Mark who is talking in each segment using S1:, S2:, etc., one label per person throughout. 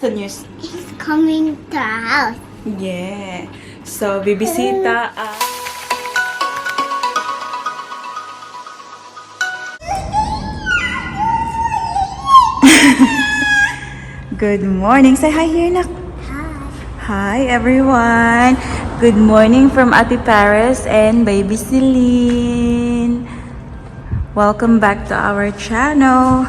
S1: The news.
S2: He's coming to our house.
S1: Yeah. So, bibisita Good morning. Say hi here, nak. Hi, everyone. Good morning from Ate Paris and Baby Celine. Welcome back to our channel.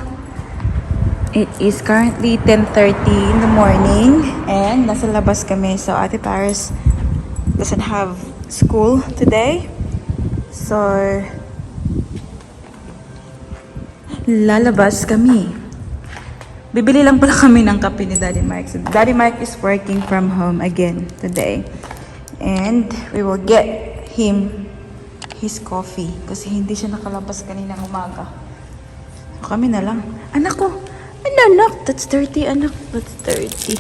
S1: It is currently 10:30 in the morning and nasa labas kami. So Ate Paris doesn't have school today. So lalabas kami. Bibili lang pala kami ng kape ni Daddy Mike. So Daddy Mike is working from home again today. And we will get him his coffee kasi hindi siya nakalabas kaninang umaga. So kami na lang. Anak ko! Anak, that's 30, anak. That's 30.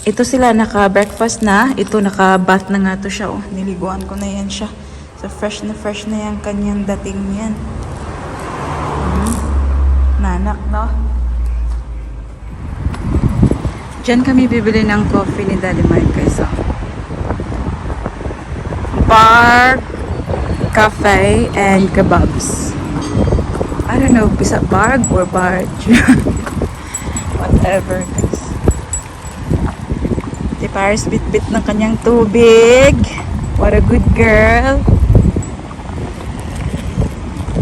S1: Ito sila, naka-breakfast na. Ito, naka-bath na nga to siya. Oh, niliguan ko na yan siya. So, fresh na yan kanyang dating yan. Nanak, no? Diyan kami bibili ng coffee ni Daddy Mike, guys. So, bar, cafe, and kebabs. I don't know, bisa barg or barge. Whatever, guys. Si Paris bit-bit ng kanyang tubig. What a good girl.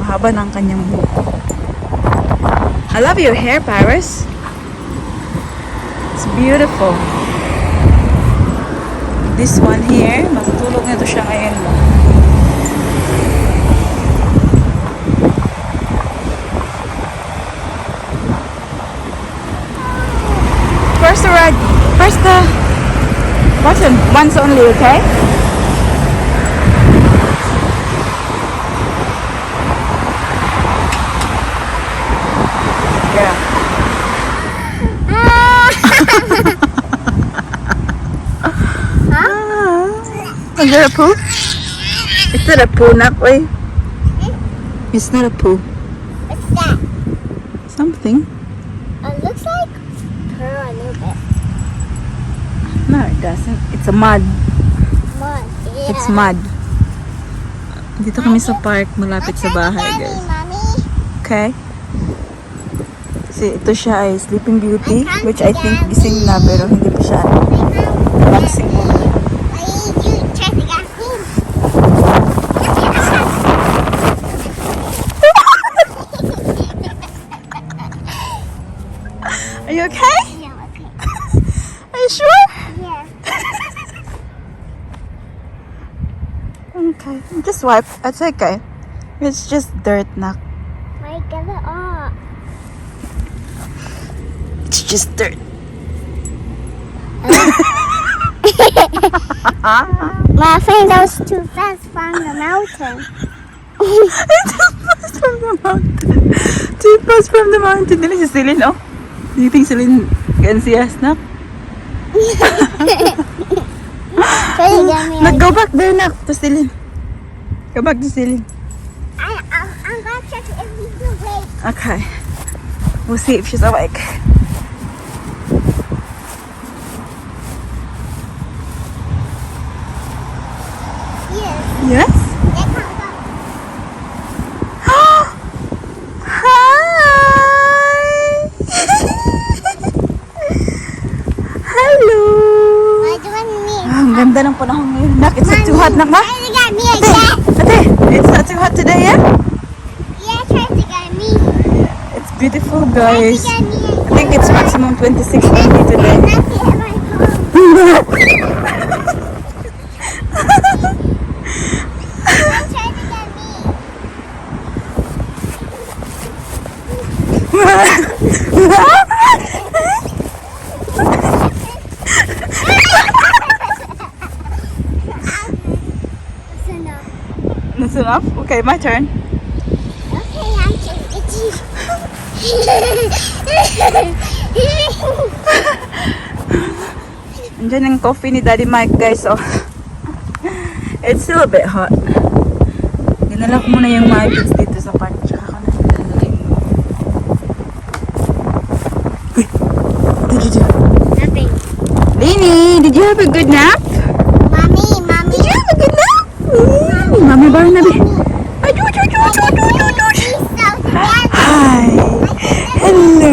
S1: Mahaba ng kanyang buhok. I love your hair, Paris. It's beautiful. This one here, matutulog na to siya ngayon. First the button, once only, okay? Yeah. Is there a poo? It's not a poo, Nakwe. It's not a poo.
S2: What's that?
S1: Something.
S2: It looks like her a little bit.
S1: No, it doesn't. It's a mud.
S2: Mud. Yeah.
S1: It's mud. Dito kami sa park, malapit sa bahay, guys.
S2: Mommy.
S1: Okay? Kasi ito siya ay Sleeping Beauty, which I think gising na, pero hindi pa siya relaxing mo. Are you okay?
S2: Yeah, okay.
S1: Are you sure?
S2: Yeah.
S1: Okay. Just wipe. It's okay. It's just dirt, nak.
S2: I get it off.
S1: It's just dirt.
S2: My friend, that was too fast from the mountain.
S1: It's too fast from the mountain. Too fast from the mountain. Dili si Celine, oh. Do you think Celine can see us, nak? Go back there, nak, to Celine. Go back to Celine.
S2: I'm gonna check if he's awake.
S1: Okay. We'll see if she's awake.
S2: Yes.
S1: Yes?
S2: They come up.
S1: Hi! Hello!
S2: What do you mean?
S1: Ang ganda ng panahon ngayon, nak. It's not too hot, nak, ha?
S2: Try to get me again.
S1: Ate, it's not too hot today, yeah?
S2: Yeah, try to get me.
S1: It's beautiful,
S2: Try to
S1: guys.
S2: get me
S1: I think it's maximum 26 degree today.
S2: Not to hit my phone. Try to get me. That's enough.
S1: That's enough? Okay, my turn.
S2: Okay, I'm just itchy.
S1: Andiyan yung coffee ni Daddy Mike, guys. Oh. It's still a bit hot. Dinala ko muna yung mga kids dito sa park. Tsaka ako na dinala yung... Uy! Did you do? have a good nap?
S2: Mommy.
S1: Did you have a good nap? Mommy Barnaby.
S2: Please so together.
S1: Hi. Hello.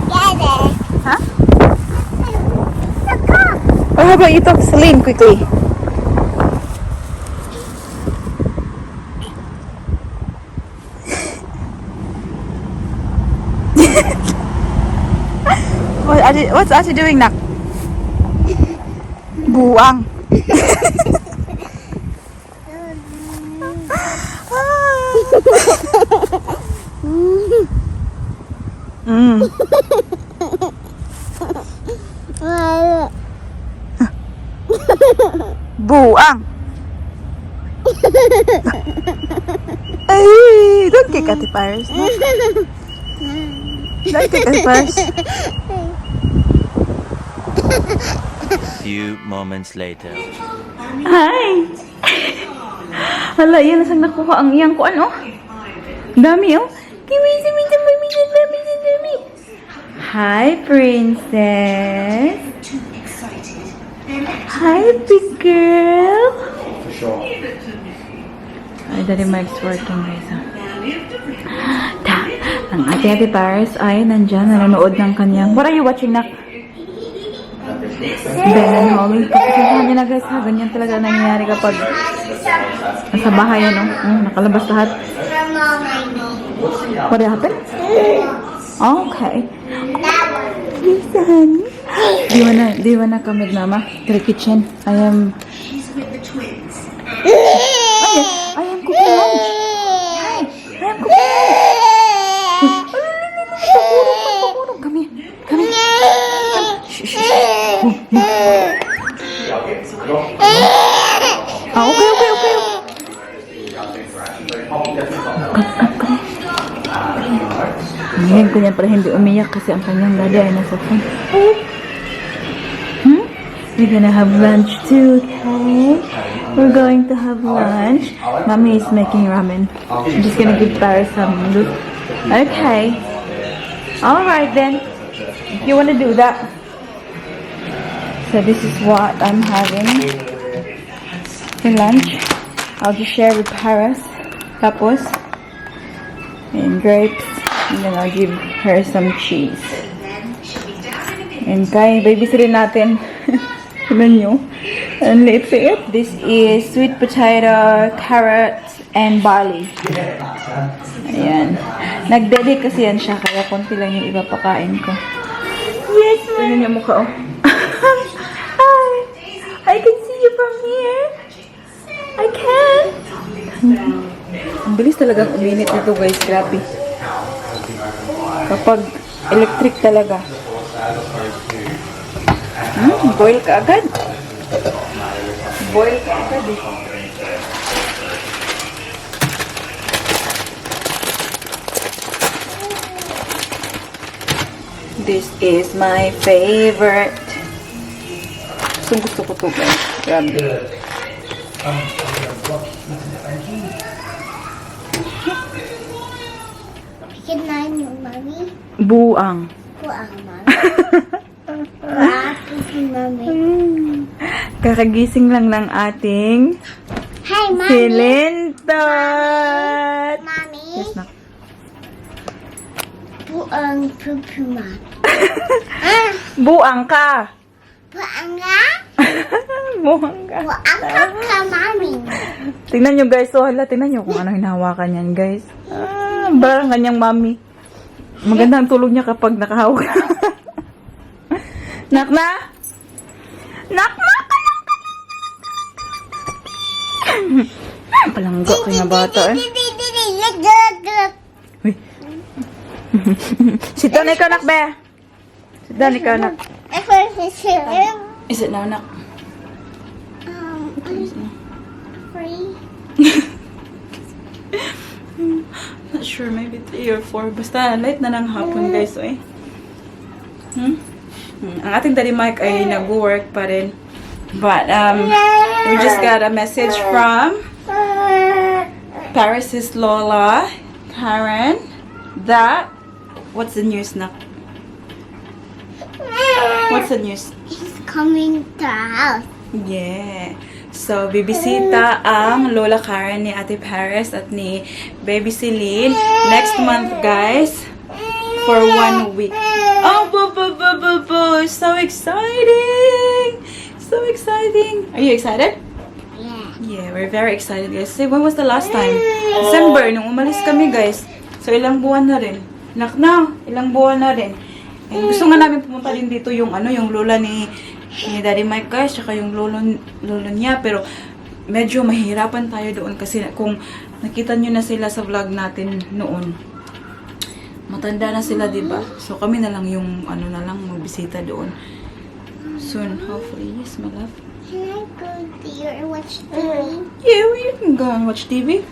S2: Together.
S1: Huh?
S2: So come.
S1: Or how about you talk to Celine quickly? What's Ate doing, Nak? Buang. Buang. Ay, don't kick Ate Paris. No? Don't kick Ate Paris.
S3: Few moments later.
S1: Hi! Hala, yan nasang nakuha ang iyang kuan, oh. Dami, oh. Dami. Hi, princess. Hi, big girl. Ay, Daddy Mike's working, guys, ah. Ang ate Paris ay nandyan, nanonood ng kanyang... What are you watching, Nak? Ben and Holly. Kasi niya na, guys, ha? Ganyan talaga nangyayari kapag nasa bahay, ano? Nakalabas lahat. What happened? Okay. Yes, honey. Do you wanna come with Mama to the kitchen? I am cooking lunch. Hi. I am cooking lunch. Come here. Shh. Okay. Ngayon ko niya para hindi umiyak kasi ang kanyang daddy ay nasa phone. We're gonna have lunch too, okay? We're going to have lunch. Mommy is making ramen. I'm just gonna give Paris some loot. Okay. Alright then. If you wanna do that. So this is what I'm having for lunch. I'll just share with Paris. Tapos. And grapes. And then I'll give her some cheese. And kay babysitting natin. Tignan nyo. Ang liit-liit. This is sweet potato, carrots, and barley. Ayan. Nag-dede kasi yan siya, kaya konti lang yung ipapakain ko. Yes, ma'am. Tignan niya mukha, oh. Hi. I can see you from here. I can. Ang bilis talagang uminit nito, guys. Grabe. Kapag electric talaga. Boil ka agad. Boil ka agad, eh. This is my favorite. Gusto ko to, guys. Grabe.
S2: Kinain mo, Mommy?
S1: Buang.
S2: Buang, Mommy. Mommy.
S1: Kakagising lang ng ating
S2: Hi, Mommy.
S1: Silintot.
S2: Mommy.
S1: Yes, Nak.
S2: Buang pupuma.
S1: Buang ka.
S2: Buang nga?
S1: Buang ka.
S2: Buang ka, Mommy.
S1: Tingnan nyo, guys. So, hala, tingnan nyo kung ano hinahawakan yan, guys. Parang kanyang mami. Maganda ang tulog niya kapag nakahawak. Nak na? Nak na? Palangga ka na bata, eh. Uy. Sit down ikaw, Nak, be. Sit down ikaw, Nak. Is it now, Nak?
S2: Free.
S1: Not sure, maybe 3 or 4. Basta, late na ng hapon, guys, eh. Ang ating Daddy Mike ay nag-work pa rin. But, we just got a message from Paris's Lola, Karen, that, what's the news, Nak? the news?
S2: He's coming to our house.
S1: Yeah. So, bibisita ang Lola Karen ni Ate Paris at ni Baby Celine next month, guys. For 1 week. Oh, so exciting! So exciting! Are you excited?
S2: Yeah.
S1: Yeah, we're very excited, guys. Say, when was the last time? December, nung umalis kami, guys. So, ilang buwan na rin. Ilang buwan na rin. And gusto nga namin pumunta din dito yung lola ni Daddy Mike, guys, tsaka yung lolo niya, pero medyo mahirapan tayo doon kasi kung nakita nyo na sila sa vlog natin noon, matanda na sila, diba? So kami na lang yung magbisita doon soon, hopefully. Yes, my love.
S2: Can I go there and watch TV?
S1: Yeah, you can go and watch TV.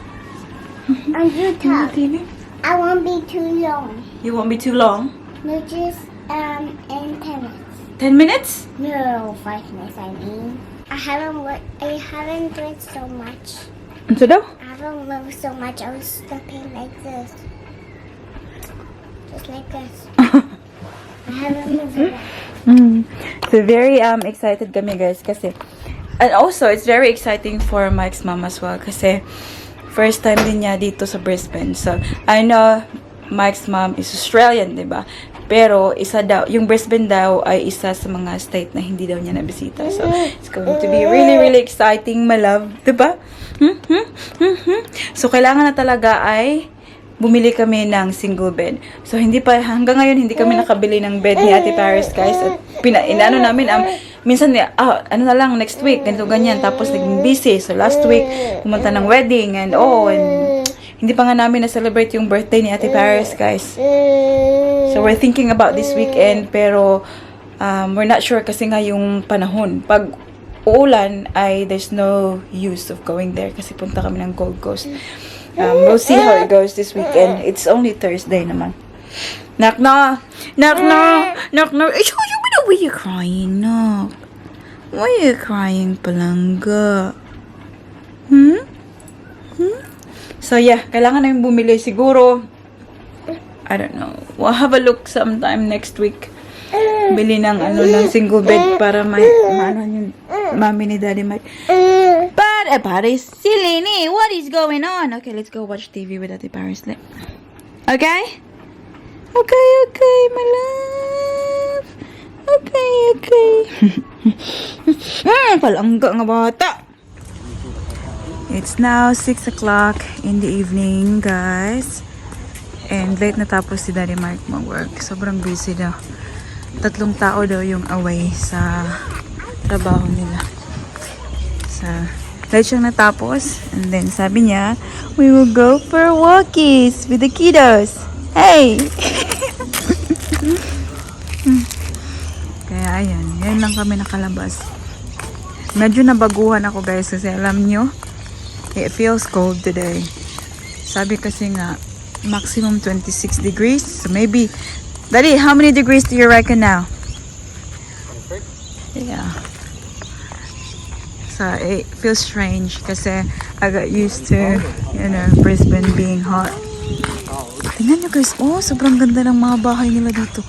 S2: On YouTube.
S1: TV.
S2: I won't be too long.
S1: You won't be too long.
S2: No, just in 10 minutes.
S1: 10 minutes?
S2: No, 5 minutes. I mean, I haven't worked so much.
S1: Ano daw?
S2: I haven't moved so much. I was stepping like this, just like this. I haven't moved a lot.
S1: So very excited kami, guys, kasi and also it's very exciting for Mike's mom as well kasi first time din niya dito sa Brisbane. So I know Mike's mom is Australian, 'di ba? Pero yung Brisbane daw ay isa sa mga state na hindi daw niya nabisita. So it's going to be really, really exciting, my love, 'di ba? So kailangan na talaga ay bumili kami ng single bed. So hanggang ngayon hindi kami nakabili ng bed ni Ate Paris, guys. At inaano namin minsan na lang next week, ganito ganyan, tapos naging busy. So last week pumunta ng wedding and hindi pa nga namin na-celebrate yung birthday ni Ate Paris, guys. So we're thinking about this weekend, pero we're not sure kasi nga yung panahon. Pag uulan ay there's no use of going there kasi punta kami ng Gold Coast. We'll see how it goes this weekend. It's only Thursday naman. Knock. Why are you crying, Knock? Why are you crying, Palangga? So yeah, kailangan namin bumili siguro. I don't know. We'll have a look sometime next week. Bili ng single bed para maano yung mami ni Daddy Mike. But Paris, Silini, what is going on? Okay, let's go watch TV with Ate Paris. Okay? Okay, my love. Okay. Palangga nga bata. It's now 6 o'clock in the evening, guys. And late natapos si Daddy Mark mag-work. Sobrang busy daw. 3 tao daw yung away sa trabaho nila. So, late siyang natapos. And then sabi niya, we will go for walkies with the kiddos. Hey! Kaya ayan, yan lang kami nakalabas. Medyo nabaguhan ako, guys, kasi alam nyo, it feels cold today. Sabi kasi nga, maximum 26 degrees. So maybe, Daddy, how many degrees do you reckon now? 23? Yeah. So it feels strange kasi I got used to, Brisbane being hot. Tingnan nyo, guys, sobrang ganda ng mga bahay nila dito.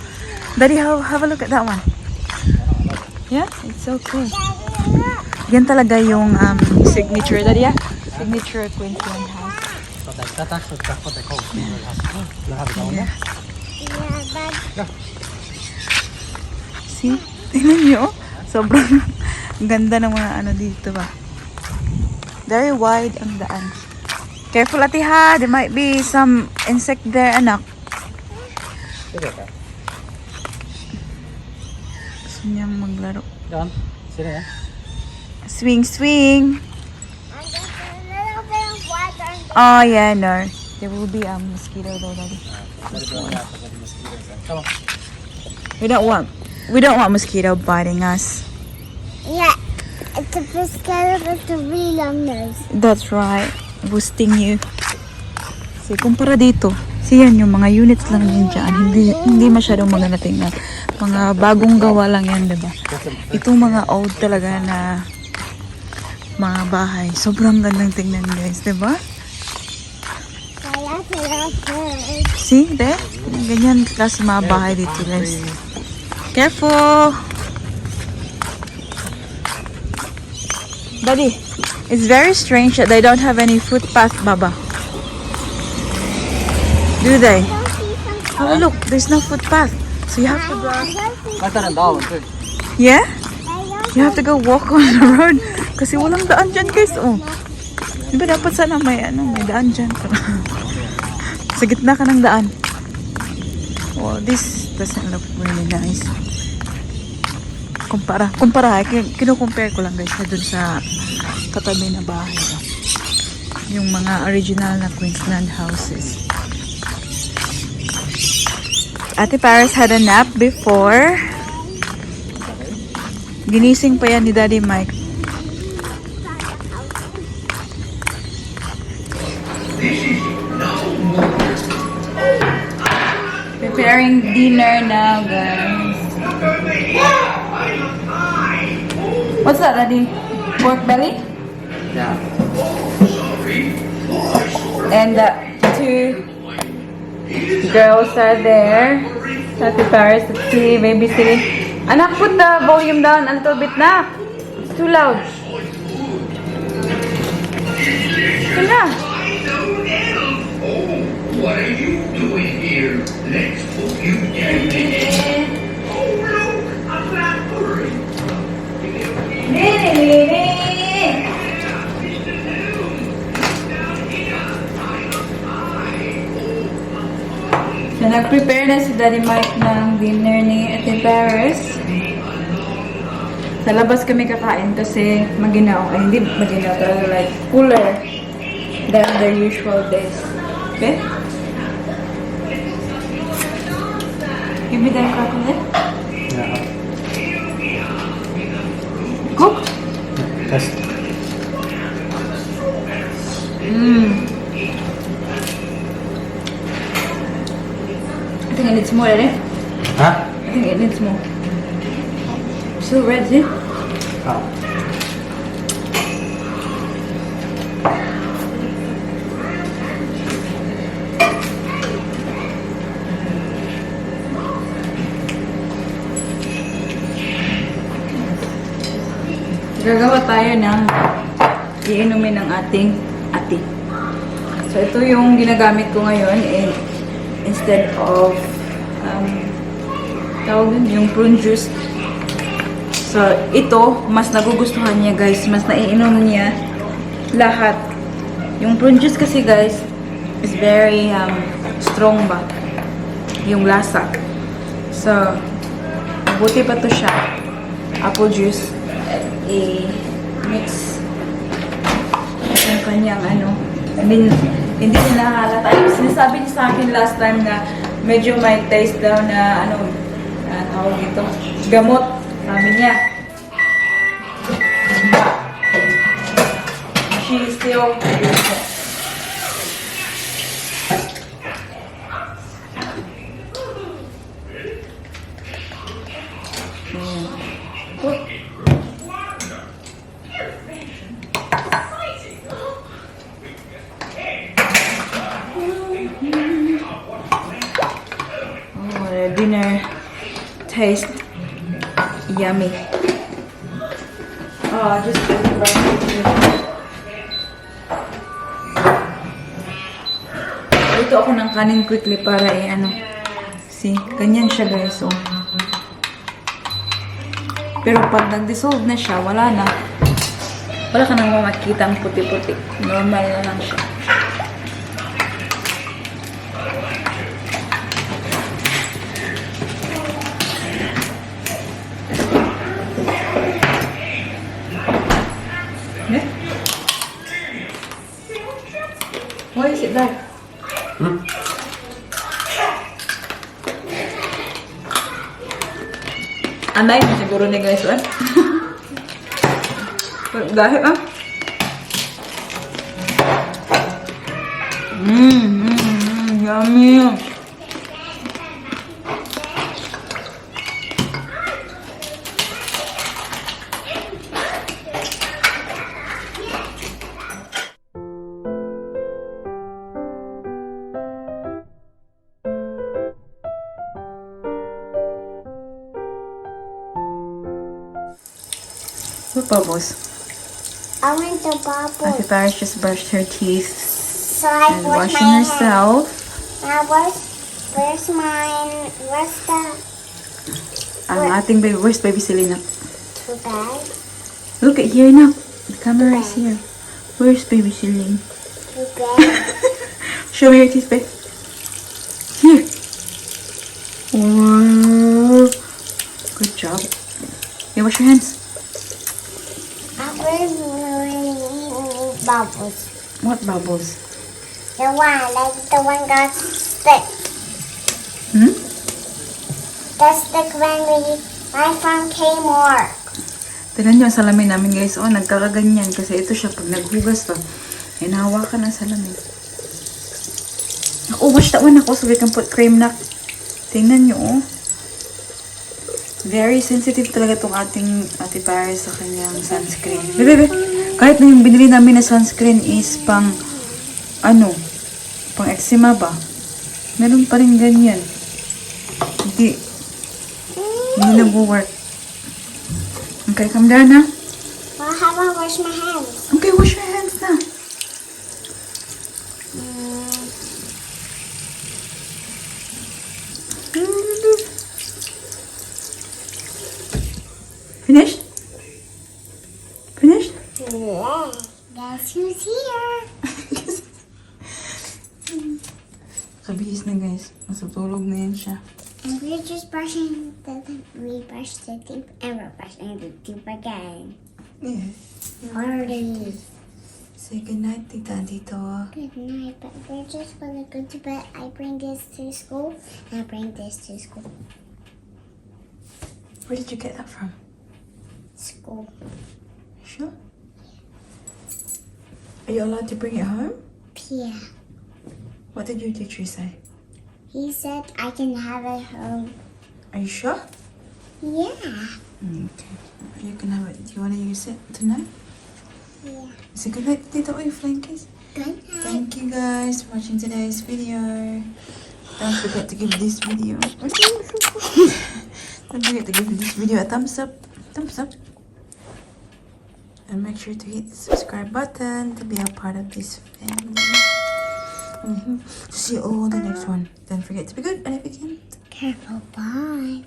S1: Daddy, have a look at that one. Yeah, it's okay. Yan talaga yung signature, Daddy, yeah? Signature Queensland house. Yeah. See? Tingnan nyo. Sobrang ganda ng mga dito ba. Very wide ang daan. Careful, Ate, ha. There might be some insect there, anak. Gusto niyang maglaro. Swing. Oh yeah, no. There will be mosquito though, Daddy. We don't want mosquito biting us.
S2: Yeah, it's a mosquito with a really long nose.
S1: That's right. It will sting you. Kasi kumpara dito, yan yung mga units lang din dyan. Hindi masyadong maganda tingnan. Mga bagong gawa lang yan, diba? Itong mga old talaga na mga bahay. Sobrang gandang tingnan, guys, diba? See, there? Ganyan klase mga bahay dito, guys. Careful! Daddy, it's very strange that they don't have any footpath, Baba. Do they?
S2: don't see some
S1: Oh, look, there's no footpath. So you have to go. Yeah? You have to go walk on the road. Kasi walang daan dyan, guys. Oh. Diba dapat sana may daan dyan. Sa gitna ka ng daan. Oh, this doesn't look really nice. Kumpara. Kino-compare ko lang, guys, na dun sa katabi na bahay. Yung mga original na Queensland houses. Ate Paris had a nap before. Ginising pa yan ni Daddy Mike. Preparing dinner now, guys. What's that, Daddy? Pork belly?
S3: Yeah.
S1: And the two girls are there. Ate Paris, let's see, babysitting. Anak, put the volume down a little bit na. It's too loud. Ito na.
S4: What are you doing here? Let's hope you can make it. Oh no, I'm not worried.
S1: So, nag-prepare na si Daddy Mike ng dinner ni Ate Paris. Sa labas kami kakain kasi maginaw. Ay, hindi maginaw. Talaga like cooler than the usual days. Okay? Give me that chocolate.
S3: Yeah.
S1: Cooked?
S3: Test.
S1: I think it needs more, eh?
S3: Huh?
S1: I think it needs more. Still red, see?
S3: Oh.
S1: Gagawa tayo ng iinumin ng ating ate. So, ito yung ginagamit ko ngayon instead of tawag din, yung prune juice. So, ito, mas nagugustuhan niya, guys. Mas naiinom niya lahat. Yung prune juice kasi, guys, is very strong ba? Yung lasa. So, mabuti pa to siya. Apple juice. I-mix yung kanyang I mean, hindi niya nahalata. Sinasabi niya sa akin last time na medyo may taste daw na tawag dito, gamot. Sabi niya. She still uses it. Dinner taste yummy. Oh, just luto ako ng kanin quickly para see, ganyan siya, guys. Oh. Pero pag nag-dissolve na siya, wala ka nang makikita ang puti-puti. Normal na lang siya. Why is it dark? Anay na siguro ni guys, what? Dahil yummy. What bubbles?
S2: I want the bubble.
S1: Ate Paris just brushed her teeth
S2: So I
S1: and
S2: wash
S1: washing
S2: my
S1: herself.
S2: hands. Now where's mine? Where's the
S1: Ang ating baby, where's baby Selena?
S2: too bad?
S1: Look at here now. The camera is here. Where's baby Selena?
S2: Too bad.
S1: Show me your teeth, babe. Here. Wow. Good job. Okay, wash your hands.
S2: I really bubbles.
S1: What bubbles?
S2: The one got stick.
S1: Hmm?
S2: The stick when I found Kmart.
S1: Tignan nyo ang salamin namin guys. Oh, nagkakaganyan. Kasi ito siya pag naghugas pa. Hinahawakan ang salamin. Oh, wash that one ako so we can put cream na. Tingnan nyo oh. Very sensitive talaga tong ating Ate Paris sa kanyang sunscreen. Bebe, kahit na yung binili namin na sunscreen is pang pang eczema ba? Meron pa rin ganyan. Hindi nag-work. Okay, calm down na.
S2: Well, how about wash my hands?
S1: Okay, wash your hands na. Finished? Finished?
S2: Yeah. Guess who's here?
S1: Kabihis na guys. Masutulog na yan siya.
S2: And we're just brushing we brushed the teeth and we're brushing the teeth again.
S1: Yeah.
S2: Already.
S1: Say goodnight, Tita Tito.
S2: Good night, but we're just gonna go to bed. I bring this to school and I bring this to school.
S1: Where did you get that from?
S2: School.
S1: Sure? Are you allowed to bring it home?
S2: Yeah.
S1: What did your teacher say?
S2: He said I can have it home.
S1: Are you sure?
S2: Yeah.
S1: Okay. You can have it. Do you want to use it tonight?
S2: Yeah.
S1: Say goodnight, Tito. Oh, you flying kiss.
S2: Good night.
S1: Thank you guys for watching today's video. Don't forget to give this video. Don't forget to give this video a thumbs up. Thumbs up. And make sure to hit the subscribe button to be a part of this family. See you all in the next one. Don't forget to be good and if you can.
S2: Careful. Bye.